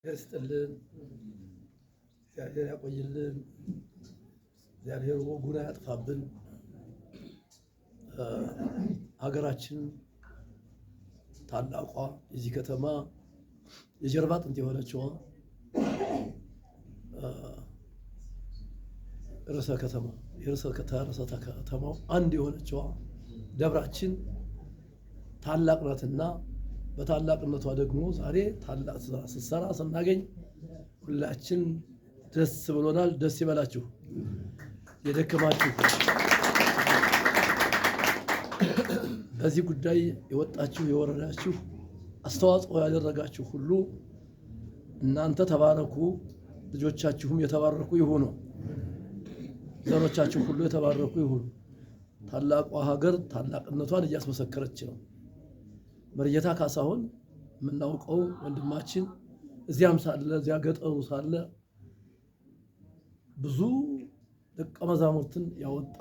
ይስጥልን፣ እግዚአብሔር ያቆይልን፣ እግዚአብሔር ወጉን አያጥፋብን። ሀገራችን ታላቋ የዚህ ከተማ የጀርባ አጥንት የሆነችዋ ርዕሰ ከተማ የርዕሰ ከተማው አንድ የሆነችዋ ደብራችን ታላቅ ናትና በታላቅነቷ ደግሞ ዛሬ ታላቅ ስራ ስትሰራ ስናገኝ ሁላችን ደስ ብሎናል። ደስ ይበላችሁ። የደከማችሁ በዚህ ጉዳይ የወጣችሁ የወረዳችሁ አስተዋጽኦ ያደረጋችሁ ሁሉ እናንተ ተባረኩ፣ ልጆቻችሁም የተባረኩ ይሁኑ፣ ዘሮቻችሁ ሁሉ የተባረኩ ይሁኑ። ታላቋ ሀገር ታላቅነቷን እያስመሰከረች ነው። መሪጌታ ካሳሁን የምናውቀው ወንድማችን እዚያም ሳለ እዚያ ገጠሩ ሳለ ብዙ ደቀ መዛሙርትን ያወጣ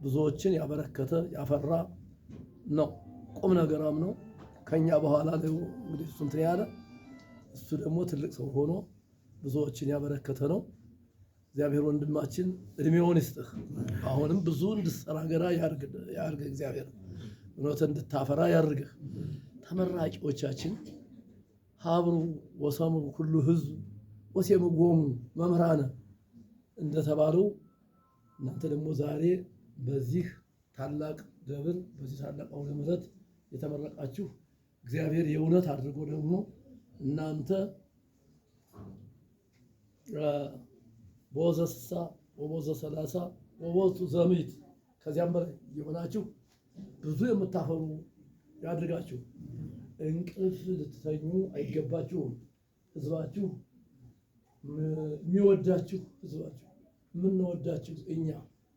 ብዙዎችን ያበረከተ ያፈራ ነው። ቁም ነገራም ነው። ከኛ በኋላ እንግዲህ እሱ እንትን ያለ እሱ ደግሞ ትልቅ ሰው ሆኖ ብዙዎችን ያበረከተ ነው። እግዚአብሔር ወንድማችን እድሜውን ይስጥህ። አሁንም ብዙ እንድትሰራ ገና ያርግ እግዚአብሔር እውነት እንድታፈራ ያርግህ። ተመራቂዎቻችን ሀብሩ ወሰምሩ ኩሉ ህዝብ ወሴምጎሙ መምህራነ እንደተባለው እናንተ ደግሞ ዛሬ በዚህ ታላቅ ደብር በዚህ ታላቅ አውደ ምሕረት የተመረቃችሁ እግዚአብሔር የእውነት አድርጎ ደግሞ እናንተ በወዘ 60 ወበወዘ 30 ወበወቱ ዘምዕት ከዚያም በላይ የሆናችሁ ብዙ የምታፈሩ ያድርጋችሁ። እንቅልፍ ልትተኙ አይገባችሁም። ህዝባችሁ የሚወዳችሁ ህዝባችሁ የምንወዳችሁ እኛ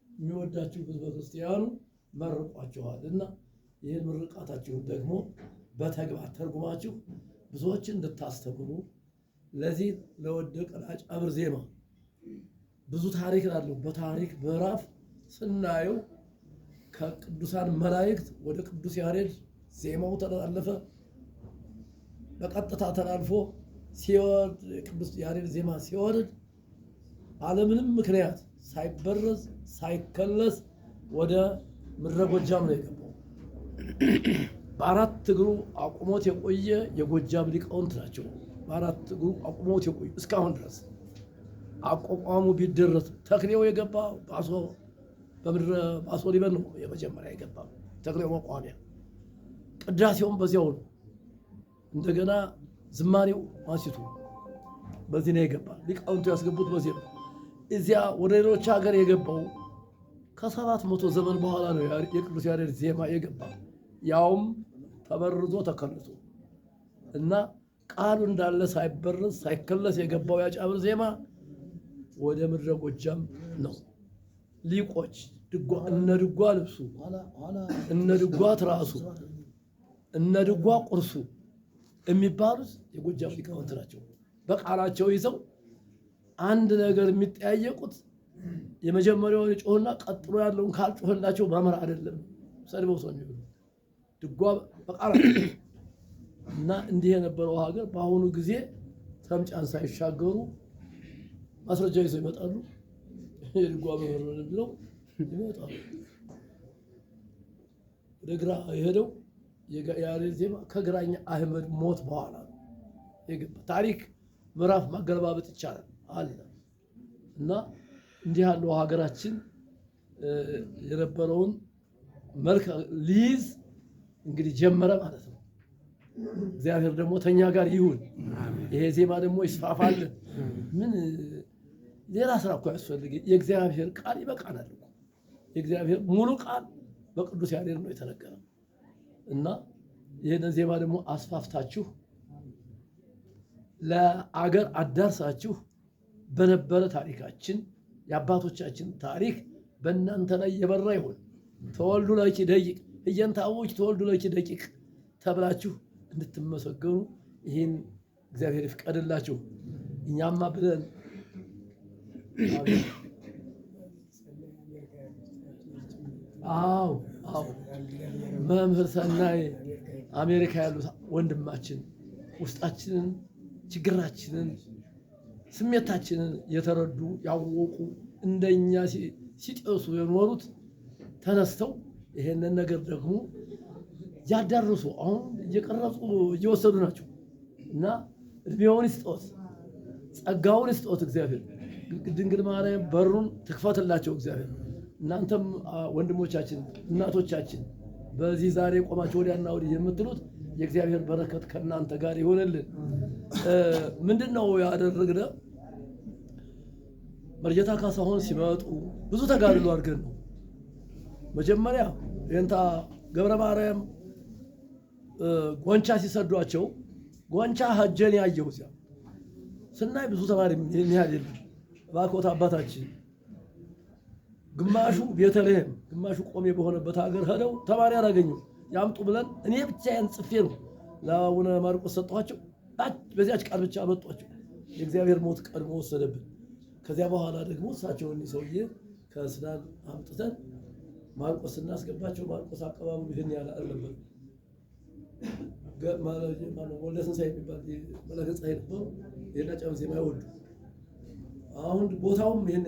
የሚወዳችሁ ህዝበ ክርስቲያኑ መርቋችኋል እና ይህን ምርቃታችሁን ደግሞ በተግባር ተርጉማችሁ ብዙዎችን እንድታስተምሩ ለዚህ ለወደቀ ለአጫብር ዜማ ብዙ ታሪክ ላለው በታሪክ ምዕራፍ ስናየው ከቅዱሳን መላእክት ወደ ቅዱስ ያሬድ ዜማው ተላለፈ። በቀጥታ ተላልፎ ሲወርድ የቅዱስ ያሬድ ዜማ ሲወርድ አለምንም ምክንያት ሳይበረዝ ሳይከለስ ወደ ምድረ ጎጃም ነው የገባው። በአራት እግሩ አቁሞት የቆየ የጎጃም ሊቃውንት ናቸው። በአራት እግሩ አቁሞት የቆዩ እስካሁን ድረስ አቋቋሙ ቢደረስ ተክሌው የገባ ባሶ በምድረ ባሶ ሊበን ነው የመጀመሪያ የገባ ተክሌው መቋሚያ፣ ቅዳሴውም በዚያው ነው። እንደገና ዝማሬው ማሲቱ በዚህ ነው የገባ። ሊቃውንቱ ያስገቡት በዚህ ነው። እዚያ ወደ ሌሎች ሀገር የገባው ከ700 ዘመን በኋላ ነው የቅዱስ ያሬድ ዜማ የገባ፣ ያውም ተበርዞ ተከልሶ እና ቃሉ እንዳለ ሳይበረዝ ሳይከለስ የገባው ያጫብር ዜማ ወደ ምድረ ጎጃም ነው። ሊቆች ድጓ እነ ድጓ ልብሱ እነ ድጓ ትራሱ እነ ድጓ ቁርሱ የሚባሉት የጎጃም ሊቃውንት ናቸው። በቃላቸው ይዘው አንድ ነገር የሚጠያየቁት የመጀመሪያውን ጮህና ቀጥሎ ያለውን ካልጮህላቸው መምህር አይደለም ሰድበው ሰው የሚሉ ድጓ በቃላቸው እና እንዲህ የነበረው ሀገር በአሁኑ ጊዜ ተምጫን ሳይሻገሩ ማስረጃ ይዘው ይመጣሉ። የድጓ መምህር ነን ብለው ይመጣሉ። ወደ ግራ የሄደው የያሬድ ዜማ ከግራኝ አህመድ ሞት በኋላ ነው የገባ። ታሪክ ምዕራፍ ማገለባበጥ ይቻላል አለ እና እንዲህ ያለው ሀገራችን የነበረውን መልክ ሊይዝ እንግዲህ ጀመረ ማለት ነው። እግዚአብሔር ደግሞ ተኛ ጋር ይሁን። ይሄ ዜማ ደግሞ ይስፋፋልን። ምን ሌላ ስራ እኮ ያስፈልግ። የእግዚአብሔር ቃል ይበቃናል እኮ። የእግዚአብሔር ሙሉ ቃል በቅዱስ ያሬድ ነው የተነገረው እና ይህንን ዜማ ደግሞ አስፋፍታችሁ ለአገር አዳርሳችሁ በነበረ ታሪካችን የአባቶቻችን ታሪክ በእናንተ ላይ የበራ ይሁን። ተወልዱ ለኪ ደቂቅ እየንታዎች ተወልዱ ለኪ ደቂቅ ተብላችሁ እንድትመሰገኑ ይህን እግዚአብሔር ይፍቀድላችሁ። እኛማ ብለን አዎ አዎ መምህር ሰናይ አሜሪካ ያሉት ወንድማችን ውስጣችንን ችግራችንን ስሜታችንን የተረዱ ያወቁ እንደኛ ሲጤሱ የኖሩት ተነስተው ይሄንን ነገር ደግሞ ያዳርሱ አሁን እየቀረጹ እየወሰዱ ናቸው እና እድሜውን ይስጦት፣ ጸጋውን ይስጦት እግዚአብሔር። ድንግል ማርያም በሩን ትክፈትላቸው እግዚአብሔር። እናንተም ወንድሞቻችን፣ እናቶቻችን በዚህ ዛሬ ቆማችሁ ወዲያና ወዲህ የምትሉት የእግዚአብሔር በረከት ከእናንተ ጋር ይሆንልን። ምንድን ነው ያደረግነ? መርጀታ ካሳሁን ሲመጡ ብዙ ተጋድሎ አድርገን ነው። መጀመሪያ የእንታ ገብረ ማርያም ጎንቻ ሲሰዷቸው ጎንቻ ሀጀን ያየው እዚያ ስናይ ብዙ ተማሪ ይህን ያህል የለም። እባክዎት አባታችን ግማሹ ቤተልሔም ግማሹ ቆሜ በሆነበት ሀገር ሄደው ተማሪ አላገኙ ያምጡ ብለን እኔ ብቻዬን ጽፌ ነው ለአቡነ ማርቆስ ሰጠኋቸው። በዚያች ቃል ብቻ አመጧቸው። የእግዚአብሔር ሞት ቀድሞ ወሰደብን። ከዚያ በኋላ ደግሞ እሳቸውን እኒህ ሰውዬ ከሱዳን አምጥተን ማርቆስ ስናስገባቸው ማርቆስ አቀባበሉ ይህን ያህል አልነበረም። ወልደ ትንሣኤ የሚባል መለከ ፀሐይ ነበሩ። ይህን ጫም ዜማ አይወዱ። አሁን ቦታውም ይህን